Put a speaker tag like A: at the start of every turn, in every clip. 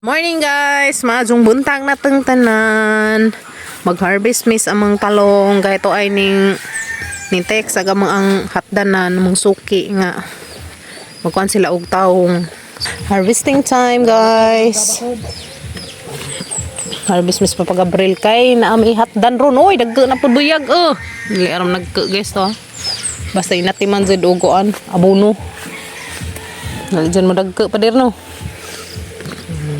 A: Morning, guys! Maayong buntag na tang tanan. Mag-harvest miss amang talong kahit ay ning text ag amang ang hatdanan mong suki nga magkuan sila og taong. Harvesting time, guys. Harvest miss Papa Gabriel kay na ami hatdan ron, oy, dagko na pud buyag, oh. Dili aram nagko, guys, to. Basta inatiman jud og kuan abono. Dali dyan mo dagko pa dir, no.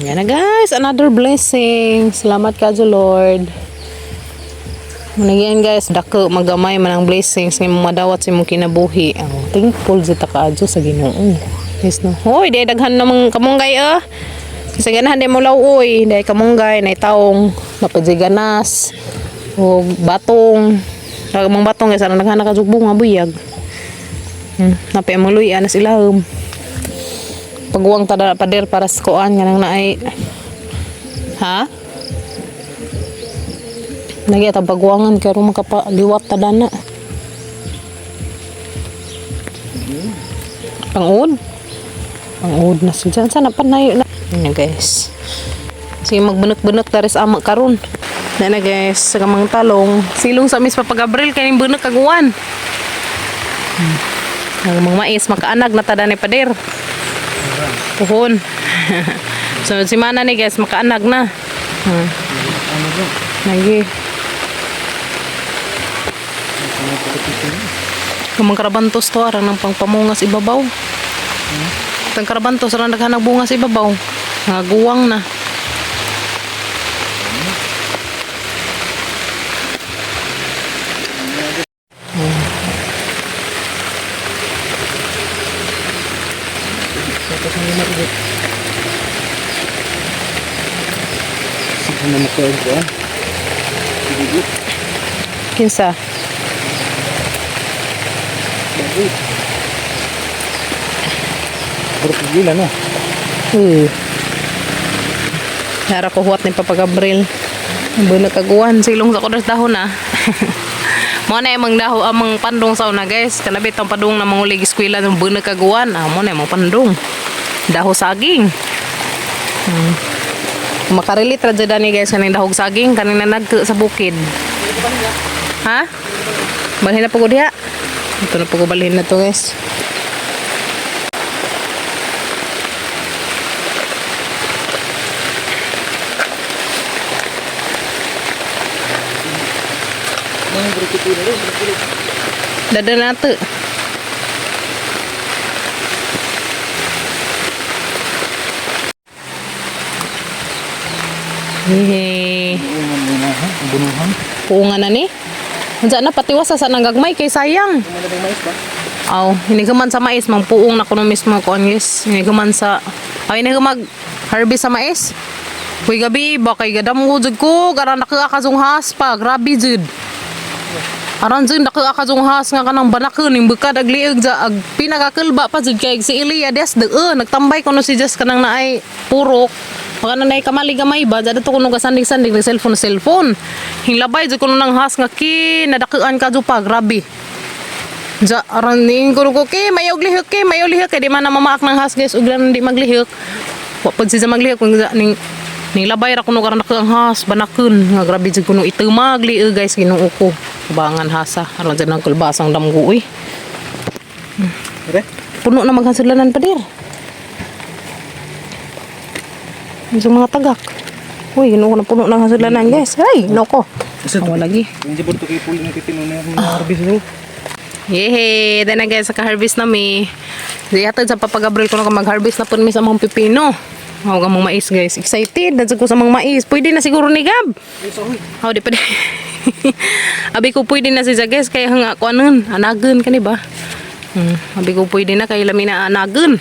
A: Yan na, guys, another blessing. Salamat ka Lord. Muna guys, dako magamay man ang blessings nga imong madawat sa imong kinabuhi. Oh, thankful jud ta kaadyo sa Ginoo. Yes, no. Hoy, di daghan namang kamunggay, ah. Kasi ganahan di mo law-oy, di kamunggay nay taong napajiganas o batong. Mga batong guys, anong daghan na ka bunga buyag. Napi ang luya na sila. Pagwang tada pader para sa kuan nga nang naay, ha, nagya ta pagwangan kay ron makapaliwat ta dana pangud pangud na sila sana panayo na. Yun na, guys, sige, magbunak-bunak dari sa ama karon na na, guys, sa kamang talong silong sa Miss Papa Gabriel kay ning bunak kaguan. Ang mga mais makaanag na tada ni pader. Puhon. So, si mana ni, guys, makaanag na. Lagi. Kumang karabantos to, arang ng pangpamungas ibabaw. Tang karabantos, arang naghanag bunga sa ibabaw. Nga guwang na.
B: Sige na makaon ko ah.
A: Kinsa?
B: Pero pagila no.
A: Nara ko huwat ni Papa Gabriel. Ang bunak kaguan. Silong sa kudas dahon ah. Mo na imong daho amang pandong sa una, guys. Kanabit ang padung na mangulig eskwela ng bunak kaguan. Ah, mo na imong pandong. Daho saging. Makarelate ra jud ani, guys, kaning dahog saging kaning nanagke sa bukid. Ha? Balhin na pugod diha. Ito na pugod, balhin na to, guys. Dada na to. Hehe.
B: Ungan mo na ha, bunuhan.
A: Puungan na ni. Unsa na patiwas sa nang gagmay kay sayang.
B: Ano bang mais ba?
A: Aw, hindi ka man sa mais, mangpuong na kuno mismo kuan, guys. Hindi ka man sa ay, hindi ka mag harvest sa mais. Uy, gabi ba kay gadam ko jud ko, garan naka kasung has pa, grabe jud. Aran jud naka kasung has nga kanang banakon ning bukad ag lieg ja ag pinakakulba pa jud kay si Elia des de nagtambay kuno si Jess kanang naay purok. Baka na naay kamali gamay ba, dito kuno gasandig-sandig ng cellphone cellphone. Hinglabay jud kuno nang has nga ki nadakuan ka jud pa, grabe. Ja, aran ning kuno ko kay mayo lihok, kay mayo lihok kay di man na mamaak ng has, guys, ug lang di maglihok. Wa pud siya maglihok kung ja, ning labay ra kuno karon ang has banakon nga grabe jud kuno itumag liog, guys, Ginoo ko. Bangan hasa aron jud nang kulbasang damgo uy.
B: Re?
A: Puno na maghasulanan pa dir. Sa mga tagak. Uy, Ginoo ko na puno ng hasulanan, guys. Ay, noko.
B: Isa
A: Awa lagi.
B: Hindi po ito kay puli ng pipino na yung harvest no.
A: Yehey! Then na, guys, naka-harvest na mi. Di hatod sa Papa Gabriel ko na mag-harvest na po mi sa mga pipino. Ako mga mais, guys. Excited na ko sa mga mais. Pwede na siguro ni Gab. How di pa di. Abi ko pwede na siya, guys. Kaya nga ako anon. Anagan ka ni ba? Abi ko pwede na kay lami na anagan.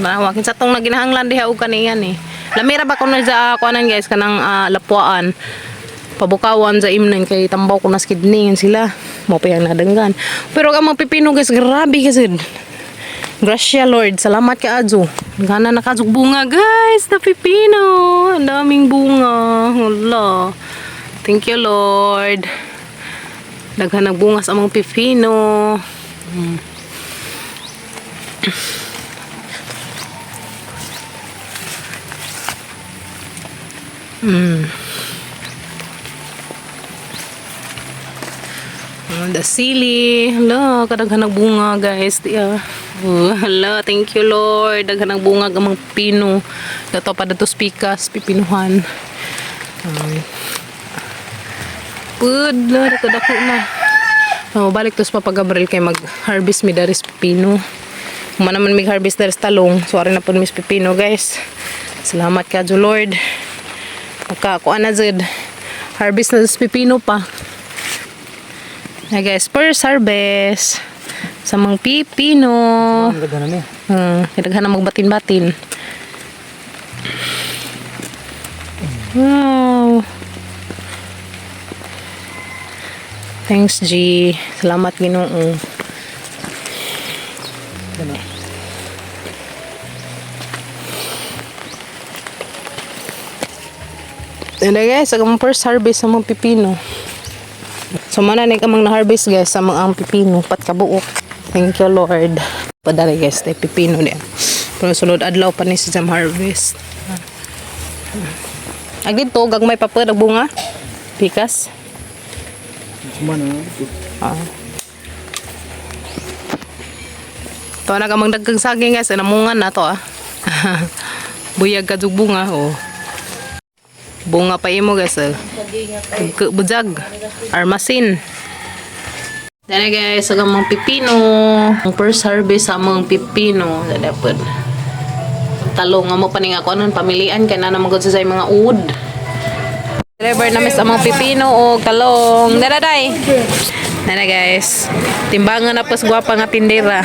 A: Nawakin sa tong naginahanglan diha og kaniyan eh. Lamira ba kuno sa kuanan, guys, kanang lapuan pabukawan sa imnan kay tambaw ko nas kidney sila mo pa yung nadanggan, pero ang mga pipino, guys, grabe kasi. Gracia Lord, salamat ka adyo. Gana na kajug bunga, guys, na pipino. Ang daming bunga. Hala. Thank you, Lord. Daghan ng bunga sa among pipino. The sili. Hala, kadaghan ng bunga, guys. Di ah. Oh, hala, thank you, Lord. Daghan ng bunga gamang pino. Dato pa dato pikas, pipinuhan. Pud, la, dako na. Oh, balik to sa Papa Gabriel kay mag-harvest mi daris pipino. Uma naman mig harvest daris talong. So ari na pud mis pipino, guys. Salamat ka, Lord. Makakuan na jud. Harvest na sa pipino pa. Na guys, first harvest sa mga pipino.
B: Ang ganda na niya.
A: Daghan na magbatin-batin. Wow. Thanks, G. Salamat, Ginoo.
B: Ano?
A: Ano guys, ang first harvest sa mga pipino. So mana ni kamang na-harvest guys sa mga ang pipino pat kabuok. Thank you, Lord. Padali guys, tay pipino niya. Pero sunod adlaw pa ni si Jam harvest. Ag dito gagmay pa pud ang bunga. Pikas.
B: Suma na.
A: Ah. To na kamang dagkang saging guys, namungan na to ah. Buyag ka jug bunga oh. Bunga pa imo guys oh. Bujag. Armasin. Dana guys, sa mga pipino. Ang first harvest sa mga pipino. Dana pod. Talong nga mo paning ako anon pamilian kay na naman gud sa mga uod. Driver na mis ang mga pipino o talong. Dara day. Nana guys, timbangan na pas gwapa nga tindera.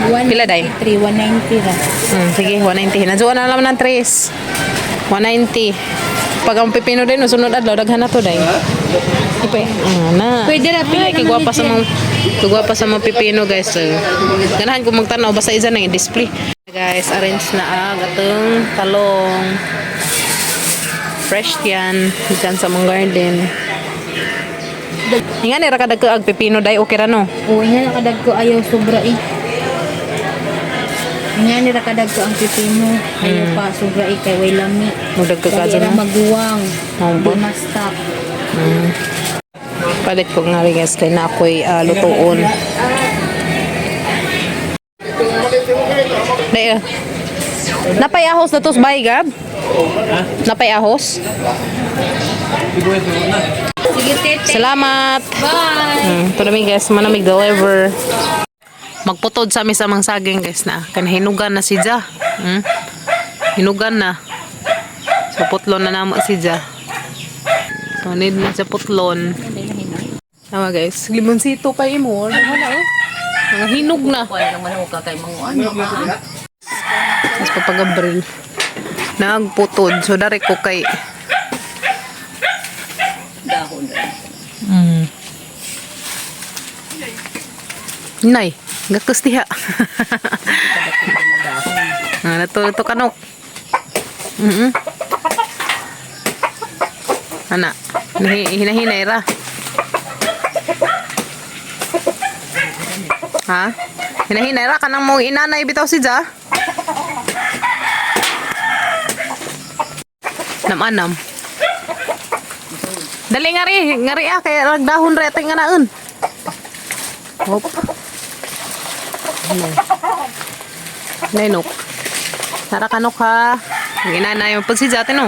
A: Pila day?
C: 3, 190 ra.
A: Sige, 190. Nandiyan na naman ng tres. 190. Pag ang pipino din, sunod adlaw, daghan na to, day. Ipe. Na.
C: Pwede ra, pila
A: Ay,
C: naman
A: kagwapa
C: ni
A: sa mga kagwapa sa mga pipino, guys. So, ganahan ko magtanaw basta isa nang i-display. Guys, arrange na ang atong talong. Fresh yan. Diyan sa mga garden. Nga ni ra kadag ag pipino day okay ra no.
C: Oo, nga nakadag ko ayaw sobra eh. Nga ni rakadag ko ang pipino. Ayaw pa sobra eh kay way lami.
A: Mugdag ka
C: Dali
A: kadyo
C: ra
A: no.
C: maguwang.
A: Oo ba?
C: Di ma-stop.
A: Palit ko nga rin guys kay na ako'y lutuon. Day, ah. Napay ahos na tos bay gab? Napay ahos?
B: Siguro na.
C: Sige, tete.
A: Salamat.
C: Bye!
A: Ito namin guys, manamig deliver. Magputod sa amin sa mga saging guys na. Kanahinugan na si Ja. Hinugan na. So putlon na namo si Ja. So need na siya putlon. Tama guys, limonsito pa imo. Ano na oh. Mga hinog na. Tapos papagabril. Nagputod. So dari ko kay dahon. Nay, gakus diha. Ah, nato nato kanok. Ana, hinahinay ra. Ha? Hinahinay ra kanang mo inanay bitaw si Ja. Nam-anam. Dali ngari, ngari ah kay ragdahon ra atay nga naon. Hop. Nay. Nay nok. Nara kanok ha. Ang inanay mo pag si Ja no.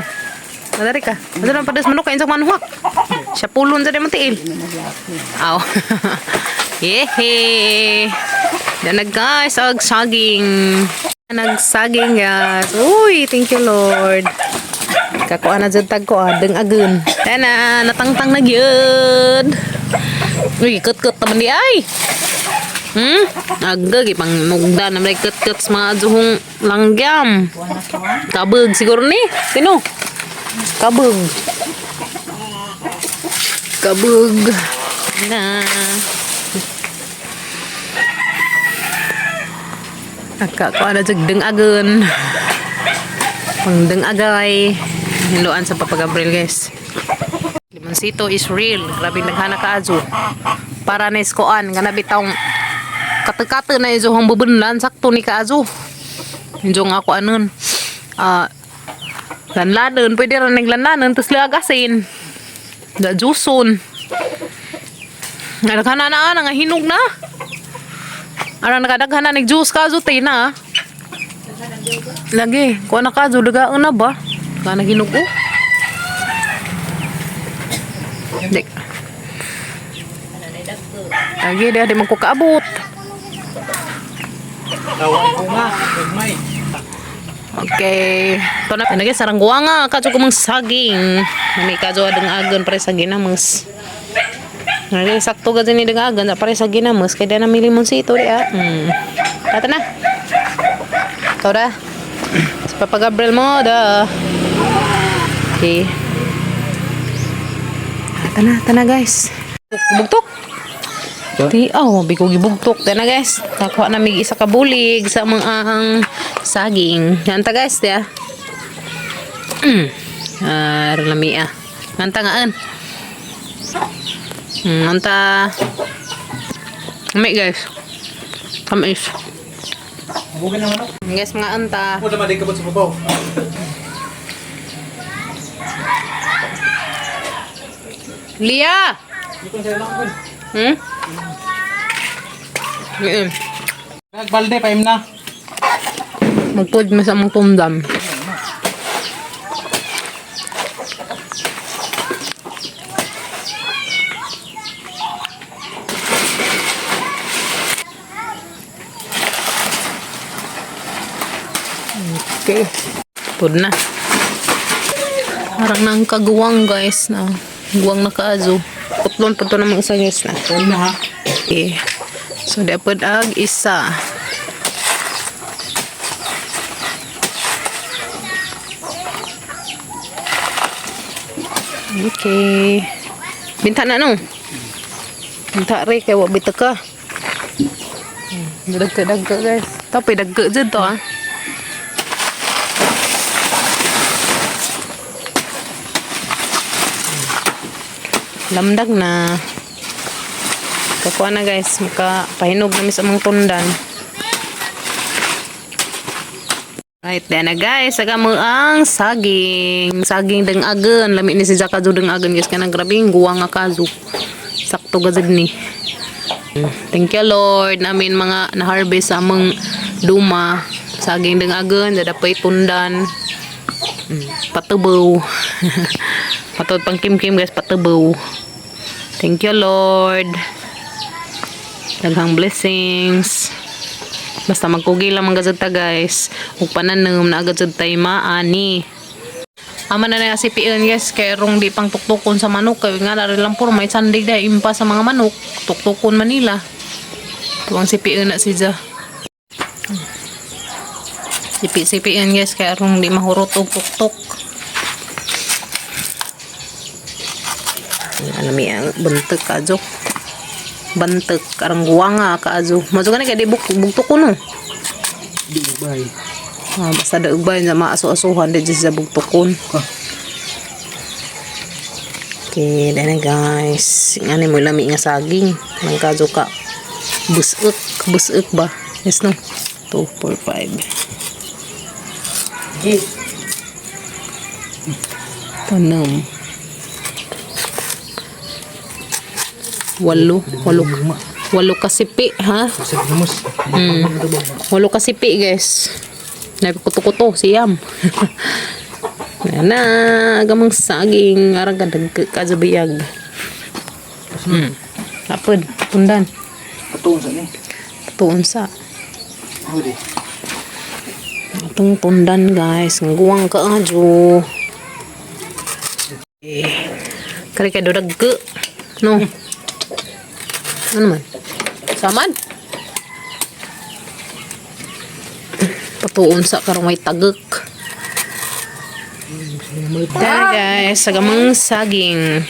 A: Madari ka. Madari lang padas manok kay insang manuhak. Siya pulon sa di mo tiil. Aw. Yehe. Danag guys, og saging. Nagsaging guys. Uy, thank you Lord. Kakuha na dyan tag ko ah, deng agun. Tana, natangtang na gyud. Uy, kut-kut naman di ay. Aga, gipang nugda na may kut-kut sa mga adzuhong langgam. Kabog siguro ni. Sino? Kabog. Kabog. Na. Aka ko na jud deng agun. Pang deng agay. Hinluan sa Papa Gabriel guys. Limoncito is real. Grabe naghana ka azo. Para na iskoan nga bitawng kate-kate na izo hang bubunlan sakto ni kaazo. Injo nga ako anon. Ah, Lanlanon, pwede rin naglanlanon, tapos lagasin. Da juson. Nagdaghan na na, nga hinog na. Ara nakadaghan na nag juice ka tayo na. Lagi, kuha na ka dagaan na ba? Ka naghinog oh. Di. Lagi, di, di man ko kaabot.
B: Tawag ko nga. Gagmay.
A: Okay. Ito na pinagay sarang guwanga kadyo ko mang saging. Nami kadyo adeng agon pare sa ginamos. Nagay sakto gad ni deng agon pare sa ginamos kay na mi limonsito di ah. Tata na. Ikaw da. Sa Papa Gabriel mo da. Okay. Tana, tana guys. Bugtok. Di, oh, bigo gibugtok. Tana guys. Nakuha na mig isa ka bulig sa mga ang saging. Nanta guys, ya. Ah, lami ah. Nanta ngaan. Nanta. Lami guys. Kamis.
B: Bukan naman ako.
A: Guys, mga anta.
B: Ako naman din kabot sa babaw.
A: Lia!
B: Hindi ko na sila nakakon.
A: Hmm? Ngayon.
B: Nagbalde, paim na.
A: Magpud mo sa among tundam. Okay. Pud na. Parang nang kaguwang guys na. Guwang na kaazo. Putlon po to namang isa guys na.
B: Paim na ha.
A: Okay. So dapat ag isa. Okay. Binta na no. Binta re kay wa bita ka. Dagka dagka guys. Tapi dagka jud to ah. Lamdag na. Kakuha na guys, maka pahinog na mis among tundan. Right, then na guys, saka mo ang saging. Saging deng agen, lami ni si Jakazu deng agen guys kanang grabing guwa nga kazu. Sakto gazad ni. Thank you Lord namin mga na-harvest sa among duma. Saging deng agen, dada pa'y tundan. Patubaw. Patod pang kimkim guys, patubaw. Thank you Lord. Daghang blessings. Basta magkugi lang mga gazeta guys. Ug pananom na agad jud tay maani. Ama na na si PN guys kay rong di pang tuktukon sa manok kay nga dari lang puro may sandig dahil impa sa mga manok tuktukon Manila. Tuwang si PN na si Ja. Sipi CPN guys kay rong di mahurot og tuktok. Ano mi ang bentek ajo. Bantek arang guwanga ka ajo. Majo gani kay di buk bugtok ko no.
B: Di bay.
A: Ah, basta daog ba na maaso-asuhan di dyan sa bugtokon.
B: Ah.
A: Okay, dahil na guys. Nga mo lami nga saging. Nang kadyo ka. Busuk. Busuk ba? Yes no? 2, 4, 5.
B: G.
A: Tanam. Walo. Walo. Walo kasipi, ha?
B: Sa ginamos.
A: Walo kasipi, guys. Nagkuto-kuto, siyam. Na, gamang saging. Arang ka, kazabiyag. Apod, pundan.
B: Patuon sa ni.
A: Tuon sa.
B: Huli.
A: Itong pundan, guys. Ang guwang ka, adyo. Eh, kari kay durag ke. No. Ano man? Saman? Patuon sa karong may tagek. Dahil guys, sa gamang saging.